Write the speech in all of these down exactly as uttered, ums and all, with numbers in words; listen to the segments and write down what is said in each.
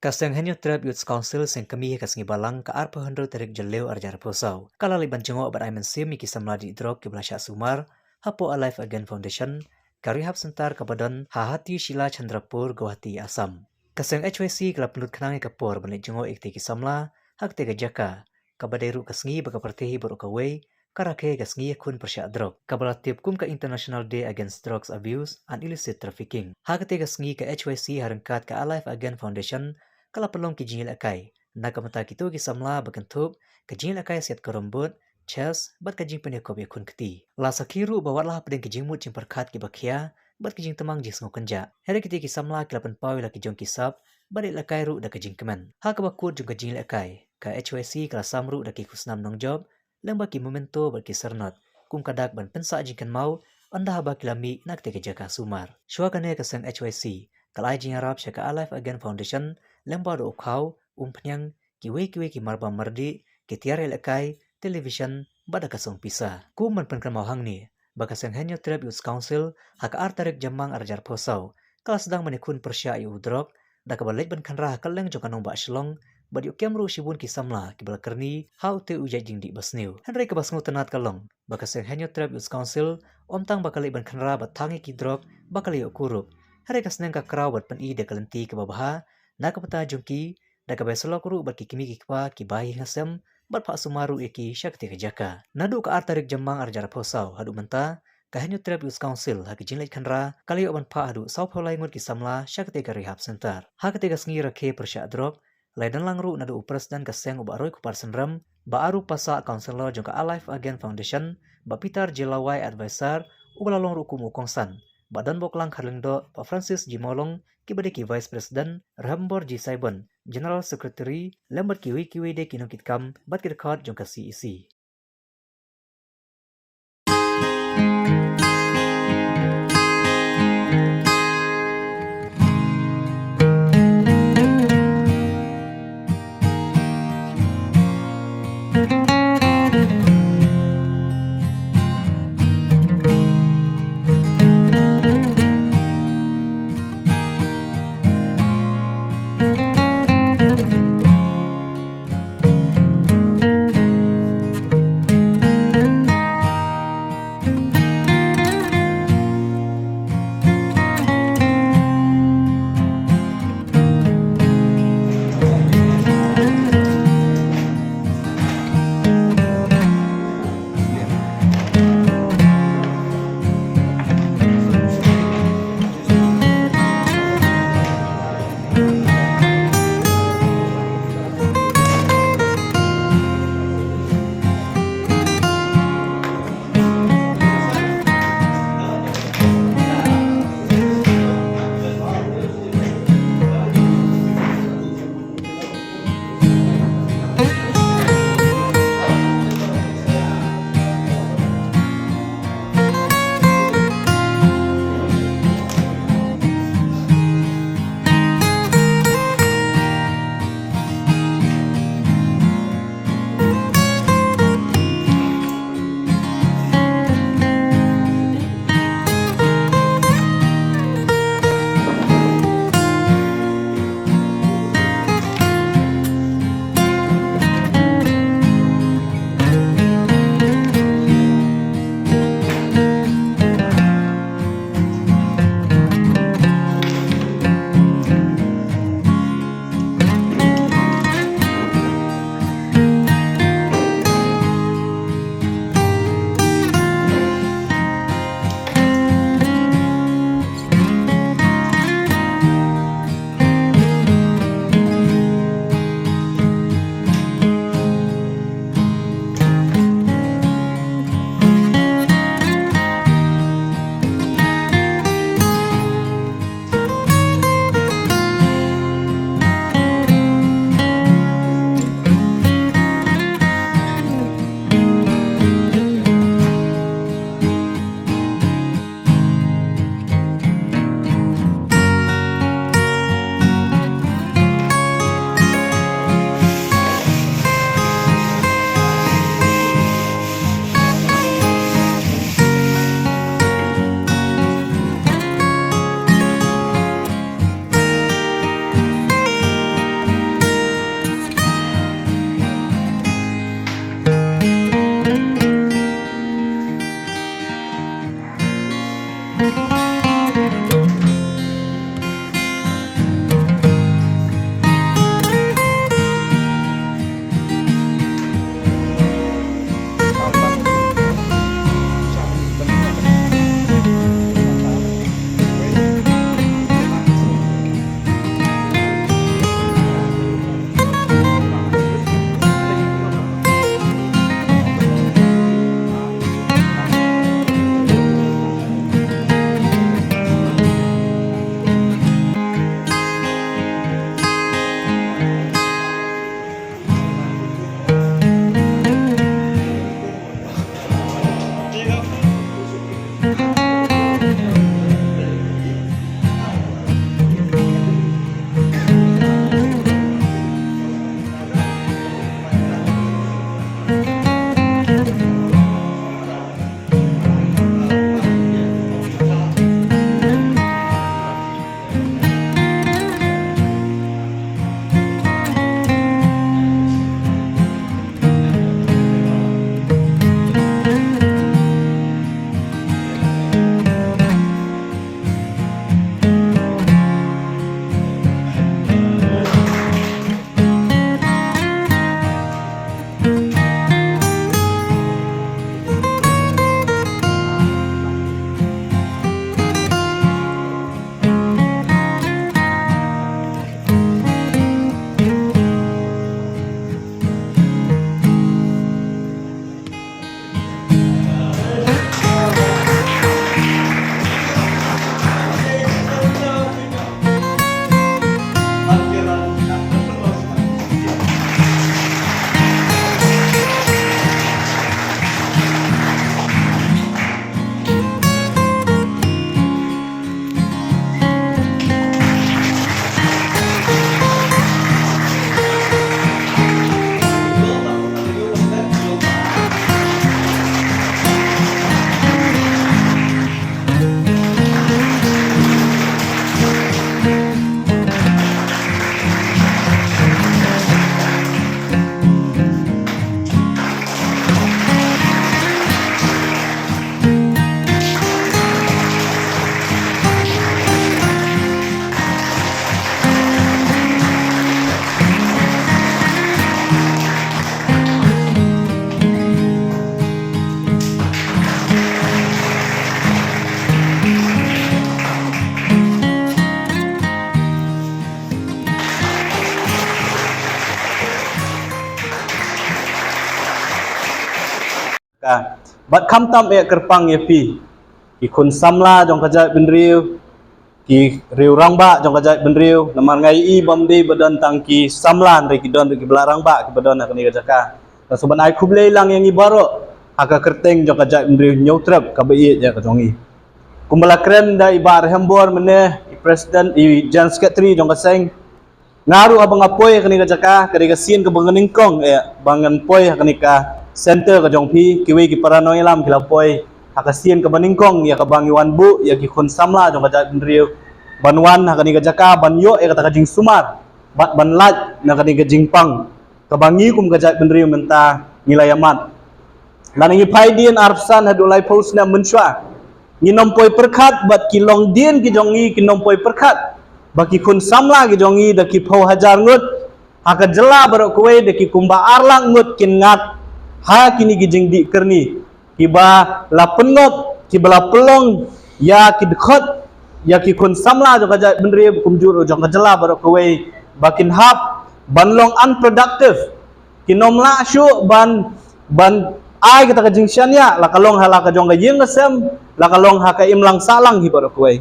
Ka seng Hynñiewtrep Youth Council seng kmie ha ka sngi Balang ka arphew hynriew tarik Jylliew arhajar arphew saw ka la leit ban jngoh bad ai mynsiem ïa ki samla dih drok kiba la shah sumar hapoh Alive Again Foundation, ka rehab center kaba don ha Hatishila Chandrapur, Guwahati, Assam. Ka seng H Y C ka la pynlut khnang ïa ka por ban leit jngoh ïa kitei ki samla ha katei ka jaka, kaba dei ruh ka sngi ba ka pyrthei baroh kawei ka rakhe ïa ka sngi ïakhun pyrshah drok, kaba la tip kum ka International Day Against Drugs Abuse and Illicit Trafficking. Ha katei ka sngi ka H Y C ha ryngkat ka Alive Again Foundation ka la pynlong ki jingïalehkai na ka bynta kito ki samla, ba kynthup ka jingïalehkai siat ka rumbut, chess bad ka jingpynïakob ïakhun kti. La sakhi ruh ba wat la hapdeng ki jingmut jingpyrkhat kiba khia bad ki jingtymmen jingsngewkynjah, hynrei kitei ki samla ki la pynpaw ïa la ki jong ki sap bad ïalehkai ruh da ka jingkmen. Ha kaba kut jong ka jingïalehkai, ka H Y C ka la sam ruh da ki khusnam nongjop lyngba ki memento bad ki syrnod kum ka dak ban pynsah jingkynmaw ynda haba ki la mih na katei ka jaka sumar. Shuwa kane ka seng H Y C ka la ai jingïarap sha ka Alive Again Foundation lyngba da u khaw, umphniang, kiwei kiwei ki marbam mardih, ki tiar ïalehkai, television bad da ka song pisa. Kum ban pynkynmaw hangne ba ka seng Hynñiewtrep Youth Council ha ka ar tarik Jymmang arhajar arphew saw ka la sdang ban ïakhun pyrshah ïa u drok da kaba leit ban khynra ha kylleng jong ka nongbah Shillong bad ïoh kem ruh shibun ki samla kiba la kyrni ha utei u jait jingdih basniew. Hynrei kaba sngewtynnat ka long ba ka seng Hynñiewtrep Youth Council ym tang ba ka leit ban khynra bad thang ïa ki drok ba ka la ïoh kurup, hynrei ka sneng ka kraw bad pyni da ka lynti kaba bha na ka bynta jong ki da kaba ïasyllok ruh bad ki kmie ki kpa kiba ïeng ha sem bad phah sumar ruh ïa ki sha katei ka jaka. Naduh ka ar tarik Jymmang arhajar arphew saw haduh mynta, ka Hynñiewtrep Youth Council ha ka jingleit khynra ka la ïoh ban phah haduh sawphew lai ngut ki samla sha katei ka rehab center. Ha katei ka sngi rakhe pyrshah drok la ïadon lang ruh naduh u President ka seng u Bah Roykupar Synrem, Bah Aru Passah, Councilor jong ka Alive Again Foundation, Bah Peter J Lawai, Advisor, uba la long ruh kum u kongsan, Bah Donboklang Kharlyngdoh, Bah Francis G Mawlong, kiba dei ki Vice President, Rhembor G Saibon, General Secretary, lem bad kiwei kiwei de ki nongkitkam bad ki dkhot jong ka C E C. Bad khamtam eh kyrpang ïa phi, ki khun samla jong ka jaitbynriew, ki riew rangbah jong ka jaitbynriew, namar nga ïohi bym dei ba don tang ki samla, hynrei ki don ruh ki ba la rangbah ki ba don ha kane ka jaka. Nga sngewbha ban ai khublei lang ïa ngi baroh ha ka kyrteng jong ka jaitbynriew Hynñiewtrep kaba ïeit ïa ka jong ngi. Kumba la kren da i Bah Rehembor mynne, i president, i general secretary jong ka seng, nga ruh haba nga poi ha kane ka jaka, ka dei ka sien kaba nyngkong eh ba ngan poi ha kane ka center ka jong phi. Kiwei ki para nongïalam ki la poi ha ka sien kaba nyngkong ïa kaba ngi wan buh ïa ki khun samla jong ka jaitbynriew ban wan ha kane ka jaka ban ïoh ïa kata ka jingsumar bad ban lait na kane ka jingpang kaba ngi kum ka jaitbynriew mynta ngi la ïamat. Lada ngi phai dien arphew san haduh laiphew snem mynshuwa, ngin ym poi pyrkhat bad ki longdien ki jong ngi kin ym poi pyrkhat ba ki khun samla ki jong ngi da ki phew hajar ngut ha ka jylla baroh kawei, da ki kumba ar lak ngut kin ngat ha kine ki jingdih kyrni, kiba la pynngop, kiba la pynlong ïa ki dkhot, ïa ki khun samla jong ka jaitbynriew, kumjuh ruh jong ka jylla baroh kawei, ba kin hap ban long unproductive. Kin ym lah shuh ban, ban ai kata ka jingshaniah, la ka long ha la ka jong ka ïing ka sem, la ka long ha ka imlang sahlang hi baroh kawei.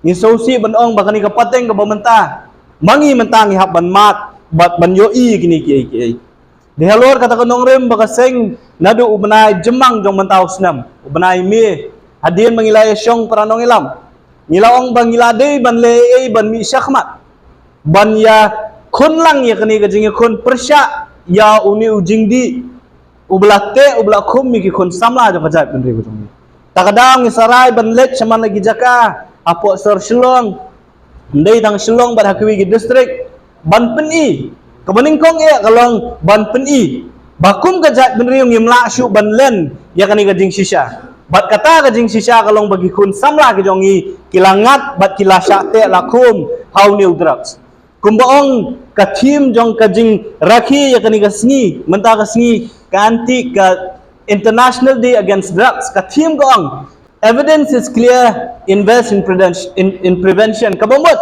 Ngi sngewsih ban ong ba kane ka pateng kaba mynta, ma ngi mynta ngi hap ban mad bad ban ïohi kine kiei kiei. Dei halor kata ka nongrim ba ka seng naduh u bnai Jymmang jong mynta u snem, u bnai May, hadien ba ngi la ïashong para nongïalam, ngi la ong ba ngi la dei ban leh ei ei ban mih shakhmat ban ïakhun lang ïa kane ka jingïakhun pyrshah ïa une u jingdih uba la teh, uba la khum ïa ki khun samla jong ka jaitbynriew jong ngi. Ta ka daw ngi sarai ban leit shaman la ki jaka hapoh sor Shillong, ym dei tang Shillong bad ha kiwei ki district, ban pyni. Kaba nyngkong eh ka long ban pyni ba kum ka jaitbynriew ngim lah shuh ban len ïa kane ka jingshisha. Bad kata ka jingshisha ka long ba ki khun samla ki jong ngi ki la ngat bad ki la shah teh la khum ha une u drugs. Kumba ong ka theme jong ka jingrakhe ïa kane ka sngi, mynta ka sngi ka anti, ka International Day Against Drugs, ka theme ka ong, "Evidence is clear, invest in prevention, in, in prevention." Kaba mut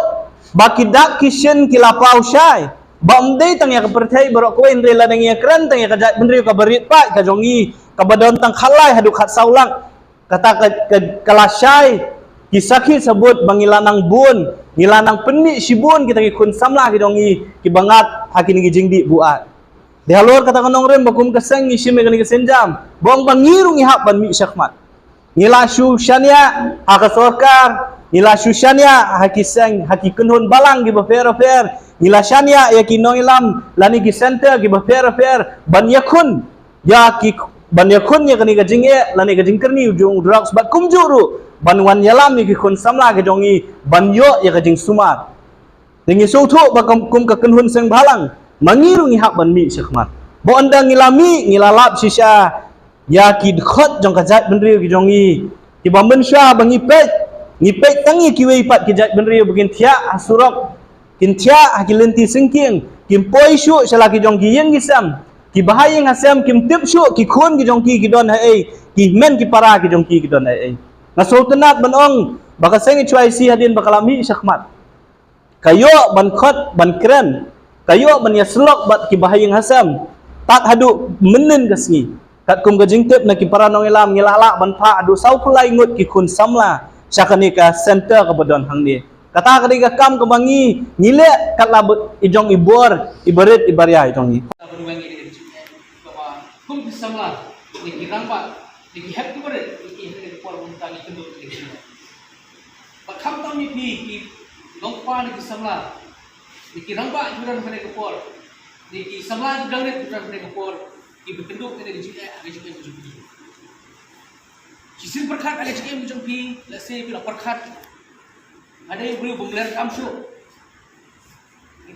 ba ki dak ki shin ki la paw shai, ba ym dei tang ïa ka pyrthei baroh kawei, hynrei lada ngi ïakren tang ïa ka jaitbynriew kaba rit paid ka jong ngi, kaba don tang khatlai haduh khatsaw lak, kata ka, ka, ka la shai ki sakhi sabut ba ngi la nang bun, ngi la nang pynmih shibun kita ki khun samla ki jong ngi kiba ngat ha kine ki jingdih buaid. Dei halor kata ka nongrim ba kum ka seng ngi shim ïa kane ka sienjam ba ong ba ngi ruh ngi hap ban mih shakhmat. Ngi la shu shaniah ha ka sorkar, ngi la shu shaniah ha ki seng, ha ki kynhun balang kiba pher pher, ngi la shaniah ïa ki nongïalam lane ki center kiba pher pher ban ïakhun ïa ki, ban ïakhun ïa kane ka jingeh lane ka jingkyrni jong u drugs bad kumjuh ruh ban wan ïalam ïa ki khun samla ki jong ngi ban ïoh ïa ka jingsumar. Te ngi sngewthuh ba kum, kum ka kynhun seng bhalang ma ngi ruh ngi hap ban mih shakhmat. Ba ynda ngi la mih ngi la lap shisha ïa ki dkhot jong ka jaitbynriew ki jong ngi, kiba mynshuwa ba ngi peit, ngi peit tang ïa kiwei pat ki jaitbynriew ba kin thiah ha surok, kin thiah ha ki lynti syngkien, kim poi shuh sha la ki jong ki ïing ki sem, ki bahaïing hasem kim tip shuh ki khun ki jong ki ki don haei, ki hynmen ki para ki jong ki ki don haei. Nga sngewtynnat ban ong ba ka seng H Y C hadien ba ka la mih shakhmat, ka ïoh ban khot ban kren, ka ïoh ban ïasyllok bad ki bahaïing hasem tad haduh mynnin ka sngi. Katkum ka jingtip na ki para nongïalam ngi la lah ban phah haduh sawphew lai ngut ki khun samla sha kane ka center kaba don hangne. Kata ka dei ka kam kaba ngi, ngi leh kat la ba i jong i bor, i barit i baria i jong ngi. Kum ki samla, ne ki rangbah, ne ki hep ki barit, ne ki hep ki por, mynta ngi kynduh ne ki. Ba khamtam ïa phi ki nongpa ne ki samla, ne ki rangbah kiba don ha kane ka por, ne ki samla kiba dang rit kiba don ha kane ka por, kiba kynduh ïa kane ka jingeh ha ka jingim ka jong phi. Shisien pyrkhat ha ka jingim ka jong phi, lehse phi la pyrkhat nga dei u briew bym leh kam shuh.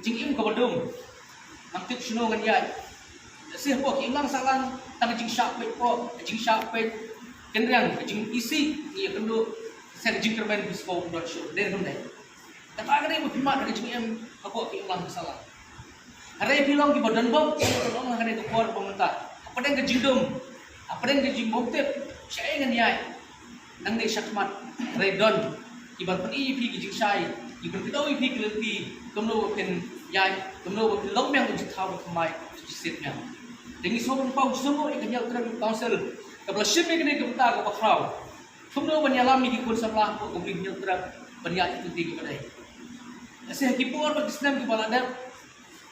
Jingim kaba dum. Ngam tip shano ngan ïaid. Lehse hapoh ki imlang sahlang, tang ka jingshah peit pok, ka jingshah peit kynriang, ka jingisih ngi ïakynduh, sa ka jingkyrmen phi sngewbha ban shuh, dei ne ym dei? Kata ka dei ba phi mad ha ka jingim hapoh ki imlang sahlang. Hynrei phi long kiba donbok, phi long ha kane ka por ba mynta. Hapdeng ka jingdum, hapdeng ka jingbymtip, shaei ngan ïaid. Nangne shakhmat, hynrei don kiban pyni ïa phi ki jingshai, kiban kdew ïa phi ki lynti, kumno ba phin ïaid, kumno ba phin long biang u jingthaw ba thymmai, u jingsiat biang. Te ngi sngewbha ban pynpaw jingmut ïa ka Hynñiewtrep Youth Council, Kaba la shim ïa kane ka bynta kaba khraw, kumno ban ïalam ïa ki khun samla hapoh ka Bri Hynñiewtrep ban ïaid ïa ki lynti kiba dei. Lehse ha ki por bad ki snem kiba la dep,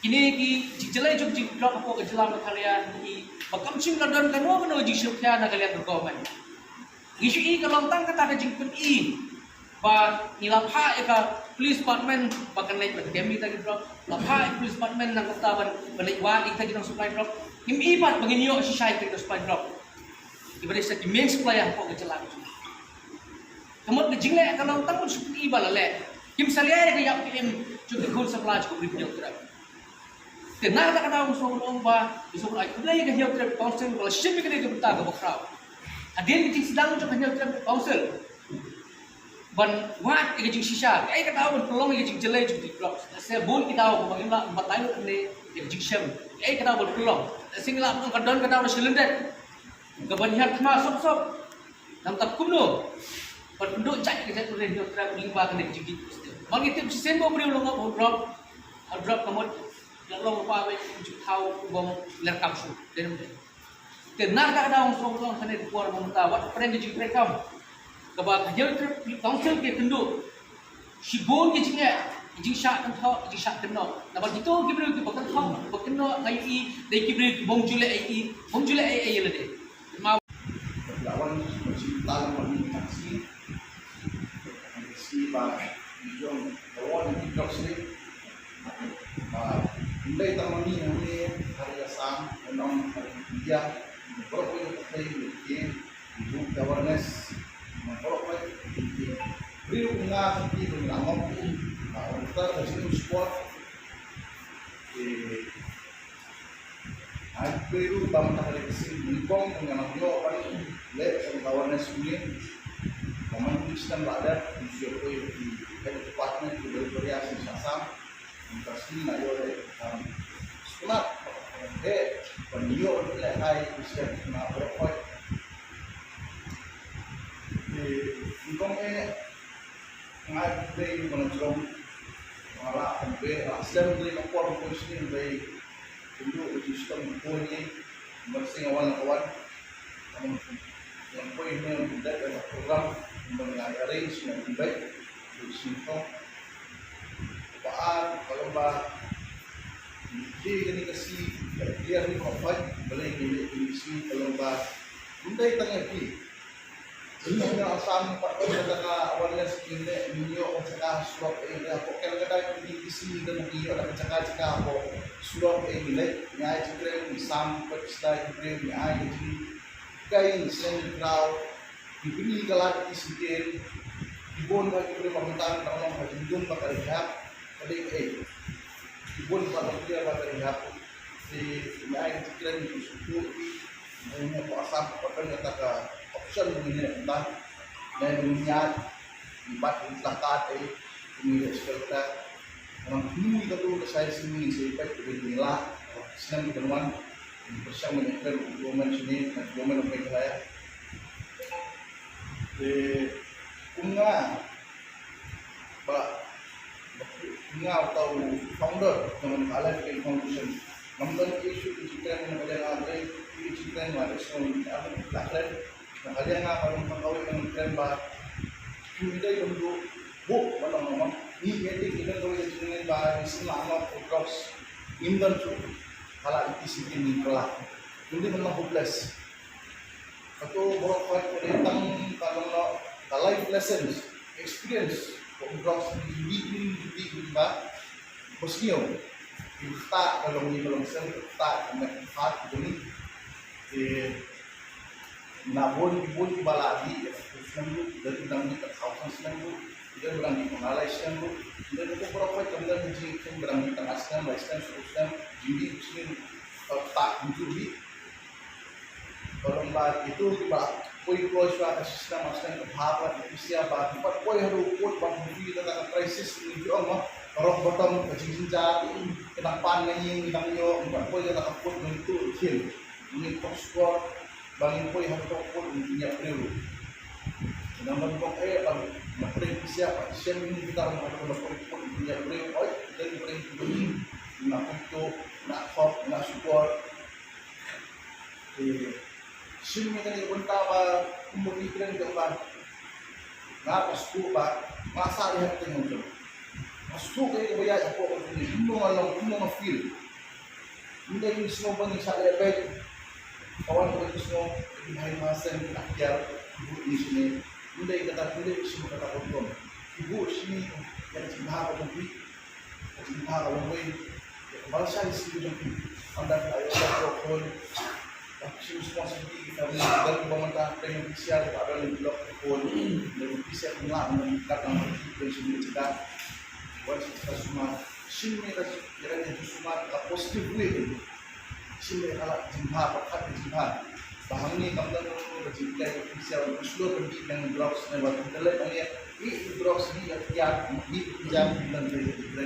kine ki jingjyllei jong ki drug hapoh ka jylla Meghalaya ngi i ba kam shym la don kano kano ka jingshimkhia na ka liang ka government. Ngi shu i ka long tang kata ka jingpyni ba ngi la phah ïa ka police department ba kan leit ban kem ïa kita ki drug, la phah ïa ka police department na ka bynta ban, ban leit wad ïa kita ki nong supply drug. Ngim i pat ba ngin ïoh shisha ïa kita ki nong supply drug kiba dei sa ki main supplier hapoh ka jylla. Ka mut ka jingleh ka long tang ban shu pyni ba la leh. Kim salia ïa ka ïap ka im jong ki khun samla jong ka Bri Hynñiewtrep. Te na kata ka daw nga sngewbha ban ong ba, nga sngewbha ban ai khublei ïa ka Hynñiewtrep Council ba la shim ïa kane ka bynta kaba khraw. Hadien ka jingsdang jong ka Hynñiewtrep Council ban wad ïa ka jingshisha, kaei ka daw ban pynlong ïa ka jingjyllei jong ki drug. Lehse bun ki daw ba ngim lah ban batai lut hangne ïa ka jingshem, kaei ka daw ban pynlong. Lehse ngi lah ban ong ka don ka daw na shalyndet kaban hiar thma sop sop. Namar kumno ban pynduh jait ka jait u Hynñiewtrep lyngba kane ka jingkit. Ba ngi tip shisien ba u briew u la ngop ha u drug, ha u drug ka mut la long ba ba ju thaw u bong ler kam shu. Dei ne em dei? Te na kata ka daw nga sngewbha ban ong kane ka por ba mynta wat pyrshang ka jingtrei kam kaba ka Hynñiewtrep Youth Council ki kynduh. Shibun ki jingeh, ki jingshah kynthoh, ki jingshah kynnoh. Namar kito ki briew kiba kynthoh, ba kynnoh nga ïohi dei ki briew ki bym ju leh ei ei, bym ju leh ei ei ïa lade. Mawei. Ka la wan ka jingtang ma ngi ka sngi. Ka sngi ba ngi jong ka wan ki drug slave. Ba ym dei tang ma ngi hangne ha ri Assam, ha nong ha ri India, baroh kawei ka pyrthei ngi ïohi. Buh awareness, baroh kawei. Briew nga sati ba ngi la ngop, ba ong ta ka jingsport. Ai briew ba mynta ka dei ka sien nyngkong ba nga nang ïoh ban leh ka awareness training. Ba man ki snem ba dep, ngi ïoh poi ki health department ki baroh baroh sha Assam. Mynta sien nga ïoh leh, um, sngewtynnat, eh, ban ïoh lehkai ki snem na baroh kawei. Te nyngkong eh nga dei ban jrong, nga lah ban dei, lah slem dei ka por ko sien dei. Tynjuh ka jingshitom ka por ngi, ban sing wan ka wan. Ban poi hynne ban dei ka program, ban nga arrange ban dei. Ka jingshitom. Ba ar, ba lem ba ki kane ka sngi, ka clear ni ka fight, balei ngi leh kane ka sngi, ka long ba ym dei tang ïa ki. Ngi na Assam pat ban kata ka awareness ngi leh, ngi ïoh ka jaka surok ei, da ko kel ka dai ngi ki sngi da ngi ïoh da ka jaka jaka ko surok ei ngi leh, ngi ai jingkren, ngi sam pat sdai jingkren, ngi ai ka jing kai ngi seng ngi kraw, ngi bni ka lad ki sngewthuh, ngi bun ba ki briew ba mynta ka long ka jingdum ba ka rehab, ka dei kaei. Ki bun ba ka rehab, ba ka rehab. Te ngi ai ka jingkren ki sngewthuh, ngi ai ngi ko Assam, ba don kata ka option ngi ne mynta. Ngi ai ngi ai, ngi bat ngi plakat ei, ngi ai skelta. Ngan kyntu ïa katu ka size ngi, ngi sa ïa peit ka dei ngi lah, snem ki ban wan, ngi pyrshang ban ïakren u government shane, bad government of Meghalaya. Te kum nga, ba, ba kum nga uta u founder jong ka Alive Again Foundation, ngam don issue ki jingkren na ka liang nga, balei ki jingkren nga, dei sngewbha ban ïa kren. Na ka liang nga ka long tang kawei ka jingkren ba, ki dei ban duh buh ba long namar ngi, ngi dei ki don kawei ka jingkren ba ngi sngewbha ban ïa drugs. Ngim don shuh. Ka la iti siti ngi kylla. Ngi dei ban long hopeless. Kato baroh kawei ka dei tang ka long ka life lessons, experience. Ko drugs ngi dei, ngi dei, ngi dei ba Bad sngewbha, ki ktah ka long ni ka long seng, ki ktah ka met ka phat ka jong ngi. Te na bun ki bun kiba la dih ïa ka phew snem ruh, ki dang dih ka thousand snem ruh, ki dang dih ka ngalai snem ruh, ki dang dih ka baroh kawei, ki dang dih ka jingkheiñ, ki dang dih ka ar snem, lai snem, saw snem, jingdih snem, ka ktah kumjuh dih. Ba long ba kito kiba poi kloi shuwa ka shisnem ar snem ka bha bad ki pisa ba ki pat poi haduh u kut ba ki poi kata ka crisis ngi ju ong ma, ka rock bottom, ka jingjynjar, ki dang pan na ïing, ki dang ïoh, ki pat poi kata ka kut ngi tuh khim. Ngi tok sukor ba ngi poi haduh ka kut ngi ïap briew. Ki dang ban bok eh ba ngi pyrshang pisa ba shem ngi kita ba ngi poi kut ngi ïap briew. Oi, kita ngi pyrshang ki bani na kut tuh, na khop, na sukor. Te Shin ïa kane ka bynta ba kumba ngi kren ka ba nga ka shu ba nga sa ïa ka teng jong. Nga shu ka ïa ba ïa ko ni kumno nga long kumno nga feel. Ynda ki sngewbha ngi sa leh beit. Kawan ba ki sngew ki hai ma sen ki akhir bu ni sini. Ynda kata ynda ki sngewbha kata kon. Ki bu sini ïa ki bha ka jong ki. Ka jingpha ka long wei. Ïa ka bangsa ki sngewbha jong ki. Ynda ka ïa ka ko kon. Ka sngewbha sngewbha ki ka ni dan ba mynta ka ïa ki sia ka ba ni blok ko kon. Ni ki sia ki la ni ka ka ni ki sngewbha jong ka. Wan sngewbha sumar. Shin me ka ïa ka ni sumar ka positive way. Shin me ka la jingpha ba ka jingpha. Ba hangne kam dang ka jingpha ka jingpha ka slow ka jingpha drugs ne ba ka leh hangne. I drugs ni ka kiat ni ka jam ni ka jingpha.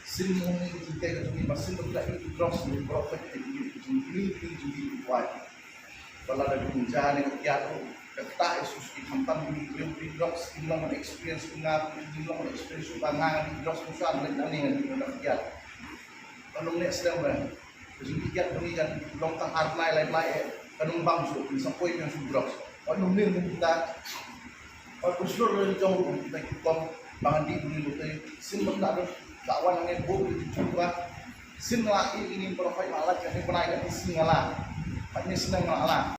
Shin mo ni ka jingpha ka jingpha ba shin ba ka i drugs ni ka jingpha ka jingpha. Ba la da jingpha ni ka kiat ka ta i sus ki khamtam ni ka jingpha drugs ni long experience nga ni long experience ba nga ni drugs ni sa ni ka kiat. Ka nong ne sdang ba ka jingpyniaid ka jingpyniaid long tang ar lai lai lai eh. Ka nong bang shuh, ka sa poi ka shu drop. Ka nong ne nong ta. Ka shu ro jong ruh kita ki pom bang di ni ruh te. Shin ban da ruh ka wan ne bo ka jingpyniaid ba. Shin la i ni ba roi ma la ka ni bnai ka ni shin la. Ka ni shin la.